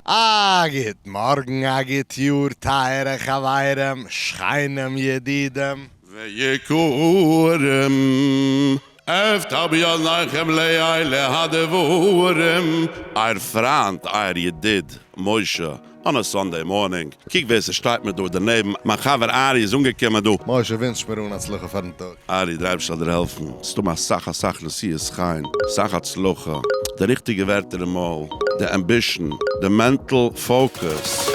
א גוט מארגן א גוט יאר טייערע חברים שכנים ידידים. ויקרים אפתח באזניכם לאלה הדברים. אייער פריינט אייער ידיד משה on a Sunday morning, קוק ווער ס'שטייט מיר דא דערנעבן, מיין חבר ארי איז אנגעקומען דא. משה ווינטש מיר אן הצלחה פארן טאג. ארי, דער אייבערשטער זאל דיר העלפן, ס'דא אסאך אסאך נשיאות חן, אסאך הצלחה, די ריכטיגע ווערטער אין מויל, די ambition, די mental focus.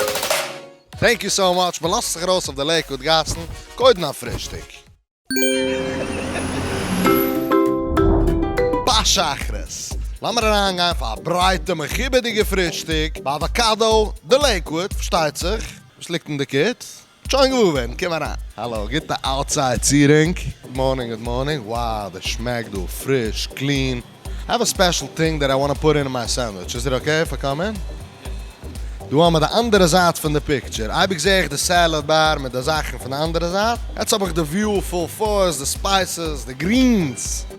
Thank you so much, מ'לאזט זיך ארויס אויף די לעיקוואד גאסן, קודם א פרישטאג. ביי שחרית, לאמיר אריינגיין פאר א ברייטע מכובד'יגע פרישטאג ביי אוואקאדא די לעיקוואד, פארשטייט זיך, וואס ליגט אין די קיט? שוין געוואר ווערן, קום אריין. האלא, גוטע outside seating. Good morning good morning, wow די שמעקט דא פריש, clean. I have a special thing that I wanna put in my sandwich, is it okay if I come in? דא האמער די אנדערע זייט פון די picture, אייביג זעה איך די salad bar מיט די זאכן פון די אנדערע זייט, יעצט האב איך די view full force, די spices, די greens.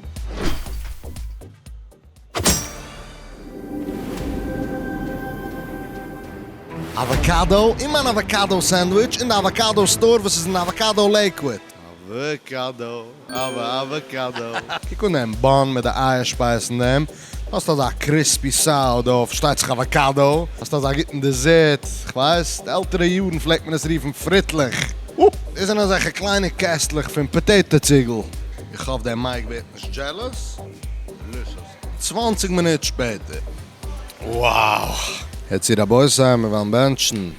אוואקאדא אין מיין avocado sandwich אין די avocado store וואס איז אין אוואקאדא לעיקוואד. אוואקאדא, אווא אוואקאדא. קוק אן דעם bun מיט די אייער שפייז אין דעם. האסט אזא crispy sourdough, פארשטייט זיך אוואקאדא. האסט אזא גוטן dessert, כ'ווייס, די עלטערע יארן פלעגט מען עס רופן פריטלעך. אה! דאס זענען אזעלכע קליינע קעסטלעך פון potato ציגל. איך האף דער מייק ווערט נישט jealous. Delicious. צוואנציג מינוט שפעטער. Wow! הערט צו רבותי, מיר וועלן בענטשן.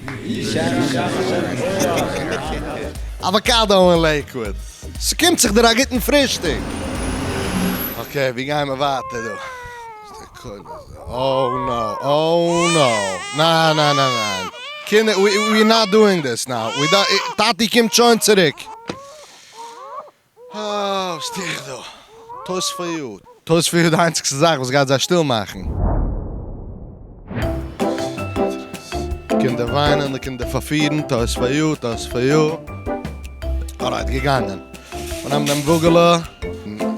אוואקאדא אין לעיקוואד. ס'קומט זיך דיר א גוטן פרישטאג. Okay, ווי גייען מיר ווייטער דא? Oh no, oh no. ניין ניין ניין ניין. קינדער, we not doing this now. טאטי קומט שוין צוריק. אה, וואס טו איך דא? Toys for You. Toys for You די איינציגסטע זאך וואס גייט זיי שטיל מאכן. קינדער וויינען, די קינדער פארפירן, Toys for You, Toys for You. Alright, געגאנגען. מ'נעמט דעם וואגעלע.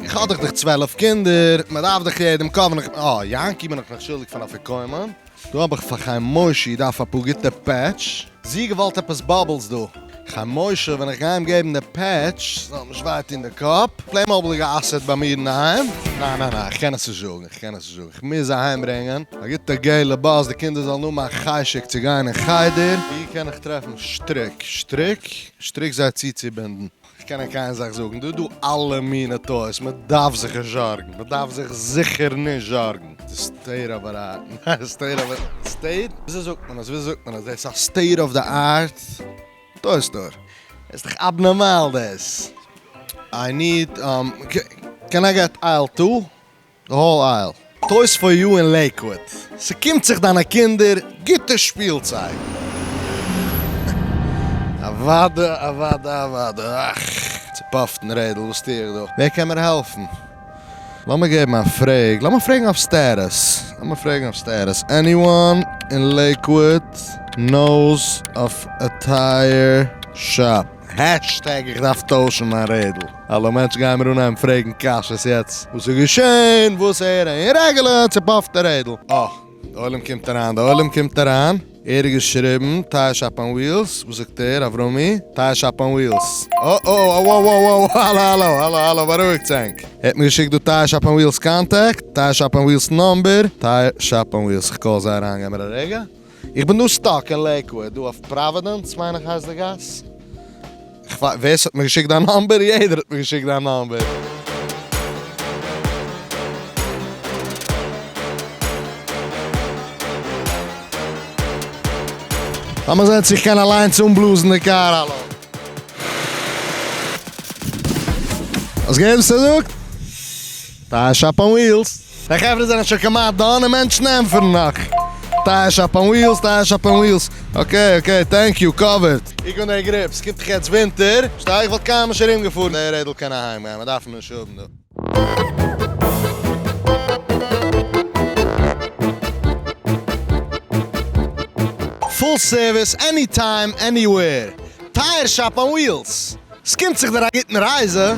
איך האב דאך דיך 12 קינדער, מ'דארף דאך יעדעם cover ן. אה, יענקי בין איך נאך שולדיג פון אפיקומן. דא האב איך פאר חיים מושי דארף אפאר גוטע פעטש. זי געוואלט עפעס bubbles דא. חיים משה ווען איך גיי אים געבן די פעטש זאל אים נישט וויי טון די קאפ. פלעימאביל איז גע'אסר'ט ביי מיר אינדערהיים. ניין ניין ניין איך קען עס נישט זאגן איך קען עס נישט זאגן איך מוז אהיים ברענגען א גוטע געלע באס די קינדער זאלן האבן א חשק צו גיין אין חדר. ווי קען איך טרעפן שטריק? שטריק? שטריק זיי צוצובינדן. איך קען ענק איין זאך זאגן, דא איז דא אלע מינע toys, מען דארף זיך נישט זארגן, מען דארף זיך זיכער נישט זארגן. די state of art, ניין state of state? וויאזוי זאגט מען עס, וויאזוי זאגט מען עס, דאס איז א state of the art toy store, עס איז דאך abnormal דאס. I need, can I get aisle two? The whole aisle. Toys for You אין לעיקוואד. ס'קומט זיך דיינע קינדער גוטע שפילצייג. אוואדע אוואדע אוואדע. אך, צופאפטן רעדל, וואס טו איך דא? ווער קען מיר העלפן? לאמיר געבן א פרעג. לאמיר פרעגן אויף status. לאמיר פרעגן אויף status. Anyone אין לעיקוואד knows of a tire shop? Hashtag איך דארף טוישן מיין רעדל. אלע מענטשן גייען מיר אנהייבן פרעגן קשיות יעצט. וואס איז געשען? וואס ער אין רעגעלע צופאפטע רעדל. אה, די עולם קומט אריין, די עולם קומט אריין. ער האט געשריבן, Tire Shop on Wheels. וואס זאגט ער, אברומי? Tire Shop on Wheels. אה אה אה וואו וואו וואו האלא האלא האלא האלא בארואיגטס ענק. ער האט מיר געשיקט דא Tire Shop on Wheels contact, Tire Shop on Wheels number, Tire Shop on Wheels. איך call זיי אריין, געב מיר א רגע. איך בין דא stuck אין לעיקוואד, דא אויף פראווידענס מיין איך הייסט די גאס. כ'ווייס ווער ס'האט מיר געשיקט דיין number, יעדער האט מיר געשיקט דיין number. לאמיר זען צו איך קען אליינס אנבלאזן די קאר, האלא. האסט געהערט וואס ער זאגט? Tire Shop on Wheels. די חברה זענען שוין כמעט done און מענטשן ענטפערן נאך. Tire Shop on Wheels, Tire Shop on Wheels. Okay okay, thank you, covered. איך און די grips, קומט דאך יעצט ווינטער, שטיי איך וואלט קיינמאל נישט ארום געפארן, די רעדל קען אהיים גיין, מען דארף אים נישט האבן דא. Full service, any time, anywhere. Tire Shop on Wheels. ס'קומט זיך דיר א גוטן רייזע.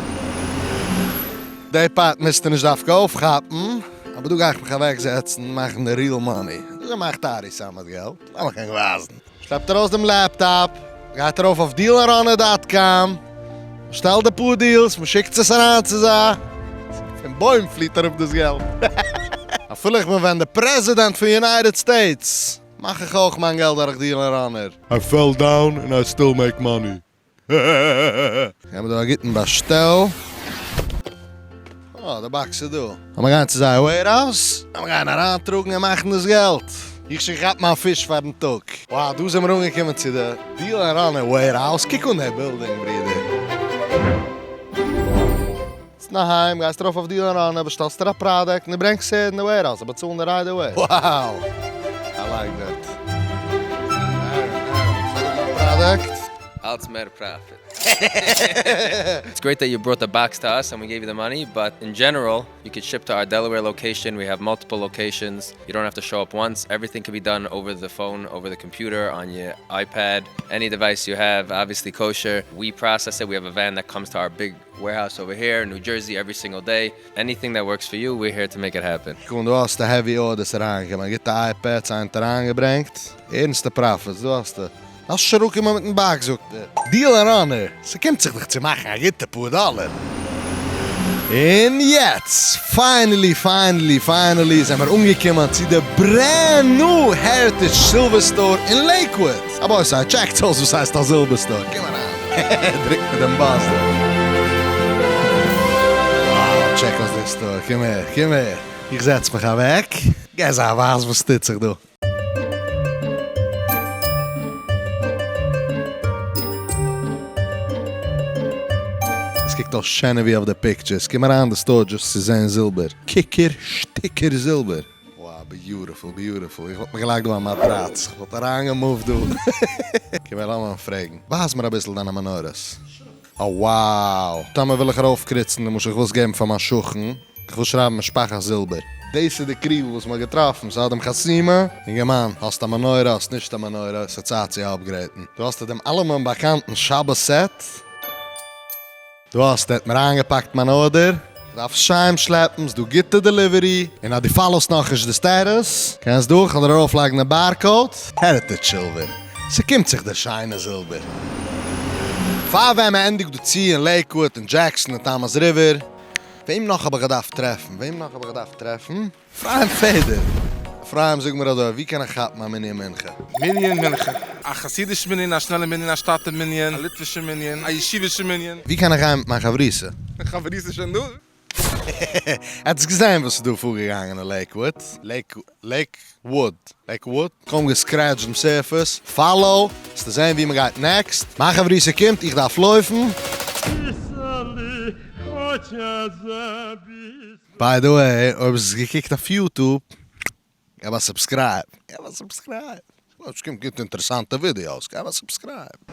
די part מוזטו נישט דווקא אויפכאפן, אבער דא גיי איך מיך אוועקזעצן מאכן די real money. וויאזוי מאכט ארי סאמעט געלט? לאמיך ענק ווייזן. שלעפט ארויס דעם laptop, גייט ארויף אויף DealerRunner dot com, באשטעלט די פאר deals, מען שיקט עס אריין צו זיי, פון בוים פליט אראפ דאס געלט. אפילו איך בין ווען די פרעזידענט פון United States, מאך איך אויך מיין געלט דורך DealerRunner. I fell down and I still make money. געב מיר דא א גוטן באשטעל. אה, די box איז דא. לאמיר גיין צו זייער warehouse. לאמיר גיין אריינטראגן און מאכן דאס געלט. איך שוין געכאפט מיין פיש פארן טאג. Wow, דא זעמיר אנגעקומען צו די DealerRunner warehouse. קוק אן די בילדינג, ברודער. ביסט אינדערהיים, גייסט ארויף אויף DealerRunner, באשטעלסט דיר א product, און דו ברענגסט עס אין די warehouse, זיי באצאלן דיר right away. Wow! I like that. Product. אלץ מער profit. It's great that you brought the box to us and we gave you the money, but in general, you could ship to our Delaware location, we have multiple locations, you don't have to show up once, everything can be done over the phone, over the computer, on your iPad, any device you have, obviously kosher. We process it, we have a van that comes to our big warehouse over here in New Jersey every single day, anything that works for you, we're here to make it happen. קום דא האסטו heavy orders אריינגעקומען, א גוטע iPads היינט אריינגעברענגט, ערנסטע profits דא האסטו. לאזט שוין אראפקומען מיטן box זאגט ער. DealerRunner, ס'קומט זיך דיך צו מאכן א גוטע פאר דאלער. און יעצט, finally finally finally זעמער אנגעקומען צו די brand new Heritage Silver store אין לעיקוואוד. רבותי, טשעקטס אויס וואס הייסט א זילבער store, קום אריין, דרוק מיט דעם באס דא. Wow, check אויס די store, קום הער, קום הער. איך זעץ מיך אוועק, גיי זיי א ווייז וואס טוט זיך דא. עס קוקט אויס שענער ווי אויף די pictures, קום אריין אין די store just צו זען זילבער, קוקער שטיקער זילבער. Wow beautiful beautiful, איך וואלט מיך געלייגט דא א מאטראץ, איך וואלט אריינגעמופט דא. קום הער לאמיר פרעגן, ווייז מיר אביסל דיינע מנורות. אה wow! טאמער וויל איך ארויפקריצן למשל איך וויל עס געבן פאר מיין שכן, איך וויל שרייבן משפחת זילבער. דאס איז די קריגל וואס מ'האט געטראפן, ס'האט דעם חתימה. אינגערמאן, האסט א מנורה, האסט נישט א מנורה, ס'איז צייט צו upgrade ן. דא האסטו דעם אלעמען באקאנטן שבת set. דא האסטו, ער האט מיר איינגעפאקט מיין order. כ'דארף שיין שלעפן, ס'דא גוטע delivery. און אז דו follow סט נאכנישט די status, קענסט דא, כ'וועל דיר ארויפלייגן די barcode. Heritage Silver, ס'קומט זיך דיר שיינע זילבער. פאר ווען מ'ענדיגט דא צו אין לעיקוואד און דזשעקסאן און טאמאס ריווער. וועם נאך האב איך געדארפט טרעפן? וועם נאך האב איך געדארפט טרעפן? אפרים פעדער! אפרים זאג מיר אזוי, ווי קען איך כאפן א מנין מנחה? מנין מנחה. א חסידיש מנין, א שנעלע מנין, א שטאטע מנין, א ליטווישע מנין, א ישיבישע מנין. ווי קען איך גיין מיט מיין חברותא? חברותא איז שוין דא? האטס געזען וואס איז דא פארגעגאנגען אין לעיקוואוד? לעיקוואוד? לעיקוואוד? קוים גע scratch ט דעם surface. Follow, וועסטו זען ווי מ'גייט next. מיין חברותא קומט, איך דארף לויפן. By the way, אויב האסט עס געקוקט אויף YouTube, געב א subscribe. געב א subscribe. עס קומט גוט אינטערעסאנטע ווידיאוס, געב א subscribe.